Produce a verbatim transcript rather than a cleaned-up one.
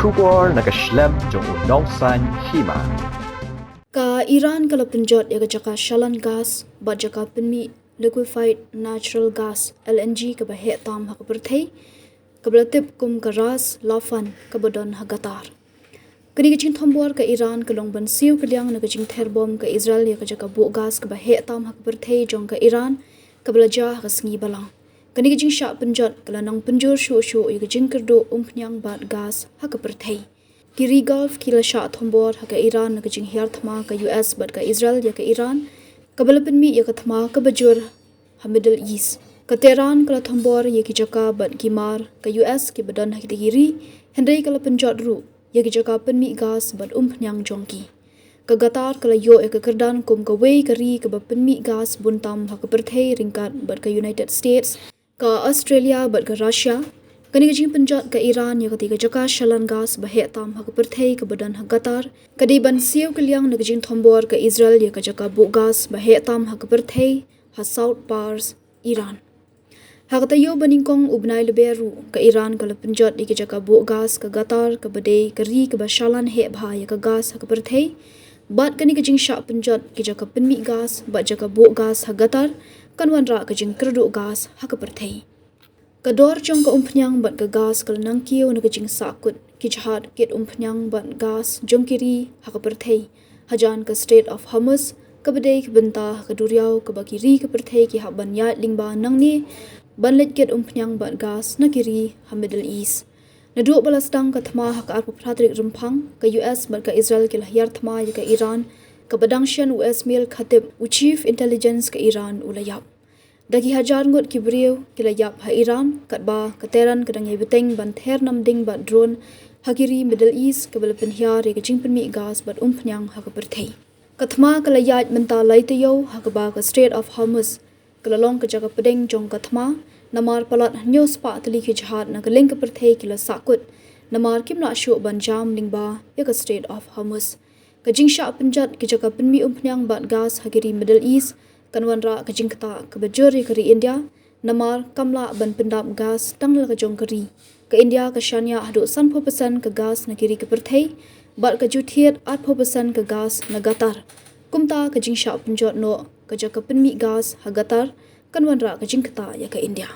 Khubor na ka shlem jong u nongsaiñ hima. Ka Iran ka la pynjot ïa ka jaka shalan gas bad jaka pynmih liquefied natural gas, L N G, kaba heh tam ha ka pyrthei, kaba la tip kum ka Ras Laffan, kaba don ha Qatar. Kane ka jingthombor ka Iran ka long ban siew kylliang na ka jingther bom ka Israel ïa ka jaka buh gas kaba heh tam ha ka pyrthei jong ka Iran, kaba la jia ha ka sngi Balang. Kane ka jingshah pynjot ka la nang pynjur shuh shuh ïa ka jingkyrduh umphniang bad gas ha ka pyrthei. Ki ri Gulf ki la shah thombor ha ka Iran na ka jinghiar thma ka U S bad ka Israel ïa ka Iran, kaba la pynmih ïa ka thma kaba jur ha Middle East. Ka Tehran ka la thombor ïa ki jaka bad ki mar ka U S kiba don ha kita ki ri, hynrei ka la pynjot ruh ïa ki jaka pynmih gas bad umphniang jong ki. Ka Qatar ka la ïoh ïa ka kyrdan kum kawei ka ri kaba pynmih gas bun tam ha ka pyrthei ryngkat bad ka United States, ka Australia bad ka Russia. Kane ka jingpynjot ka Iran ïa kata ka jaka shalan gas ba heh tam ha ka pyrthei kaba don ha Qatar ka dei ban siew kylliang na ka jingthombor ka Israel ïa ka jaka buh gas ba heh tam ha ka pyrthei ha South Pars, Iran. Ha ka taïew ba nyngkong u bnai Lber ruh, ka Iran ka la pynjot ïa ka jaka buh gas ka Qatar, kaba dei ka ri kaba shalan heh bha ïa ka gas ha ka pyrthei. Bad kane ka jingshah pynjot ki jaka pynmih gas bad jaka buh gas ha Qatar kan wanrah ka jingkyrduh gas ha ka pyrthei. Ka dor jong ka umphniang bad ka gas ka la nang kiew na ka jingsahkut ki jahaj kit umphniang bad gas jong ki ri ha ka pyrthei hajan ka Strait of Hormuz, kaba dei ka bynta ha ka duriaw kaba ki ri ka pyrthei ki hap ban ïaid lyngba nangne ban leit kit umphniang bad gas na ki ri ha Middle East. Naduh ba la sdang ka thma ha ka arphew phra tarik Rymphang, ka U S bad ka Israel ki la hiar thma ïa ka Iran, kaba dang shen u Esmail Khatib, u Chief Intelligence ka Iran, u la ïap. Da ki hajar ngut ki briew ki la ïap ha Iran, katba ka Tehran ka dang ïai bteng ban ther namding bad drone ha ki ri Middle East, kaba la pynhiar ïa ka jingpynmih gas bad umphniang ha ka pyrthei. Ka thma ka la ïaid mynta lai taïew, ha kaba ka Strait of Hormuz ka la long ka jaka pdeng jong ka thma, namar palat hynñiew spah tylli ki jahaj na kylleng ka pyrthei ki la sahkut namar kim lah shuh ban jam lyngba ïa ka Strait of Hormuz. Ka jingshah pynjot ki jaka pynmih umphniang bad gas ha ki ri Middle East kan wanrah ka jingktah kaba jur ïa ka ri India, namar kam lah ban pyndap gas tang la ka jong ka ri. Ka India ka shaniah haduh sanphew percent ka gas na ki ri ka pyrthei, bad ka ju thied arphew percent ka gas na Qatar. Kumta ka jingshah pynjot noh ka jaka pynmih gas ha Qatar kan wanrah ka jingktah ïa ka India.